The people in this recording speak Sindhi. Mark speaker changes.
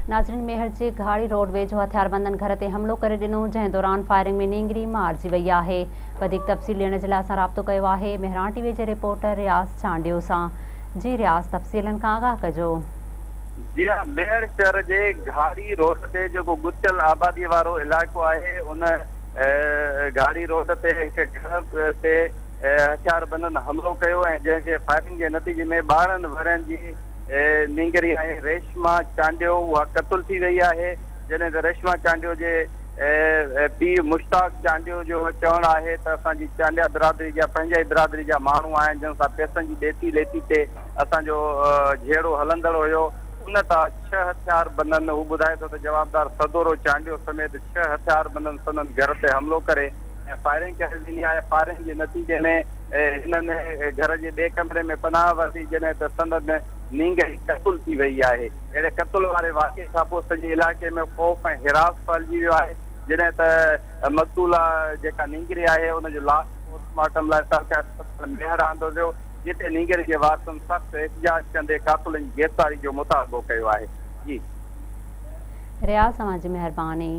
Speaker 1: ناظرين ميهڙ جي گهاڙي روڊ ويجهو هٿياربندن گهر تي حملو ڪري ڏنو جنهن دوران فائرنگ ۾ نينگري مارجي وئي آهي وڌيڪ تفصيل ڏيڻ جي لاء اسان رابطو ڪيو آهي مهراڻ ٽي وي جي رپورٽر رياض چانڊيو سان جي رياض تفصيلن کان آگاهه ڪجو.
Speaker 2: جي ها ميهڙ شهر جي گهاڙي روڊ تي جيڪو ڳتيل آبادي وارو علائقو آهي ان گهاڙي روڊ تي هڪ گهر تي هٿياربندن حملو ڪيو ۽ جنهن کي فائرنگ جي نتيجي ۾ 12 ورهين جي نينگري آهي ريشما چانڊيو اها قتل ٿي وئي آهي جڏهن ته ريشما چانڊيو جي پيء مشتاق چانڊيو جو چوڻ آهي ته اسان جي چانڊيا برادري جا پنهنجا ئي برادري جا ماڻهو آهن جن سان پئسن جي ڏيتي ليتي تي اسان جو جهيڙو هلندڙ هيو ان تان ڇهه هٿياربندن هو ٻڌائي ٿو ته جوابدار سدورو چانڊيو سميت ڇهه هٿياربندن سندن گهر تي حملو ڪري ۽ فائرنگ ڪري ڏني آهي فائرنگ جي نتيجي ۾ هنن گهر جي ٻئي ڪمري ۾ پناهه ورتي، جڏهن ته سندن نينگري قتل ٿي وئي آهي. اهڙي قتل واري واقعي کانپوء سڄي علائقي ۾ خوف ۽ هراس ڦهلجي ويو آهي، جڏهن ته مقتوله جيڪا نينگري آهي ان جو لاش پوسٽ مارٽم لاء تعلقه اسپتال ميهڙ آندو ويو، جتي نينگري جي وارثن سخت احتجاج ڪندي قاتلن جي گرفتاري جو مطالبو ڪيو آهي. جي.
Speaker 1: رياض اوهان جي مهرباني.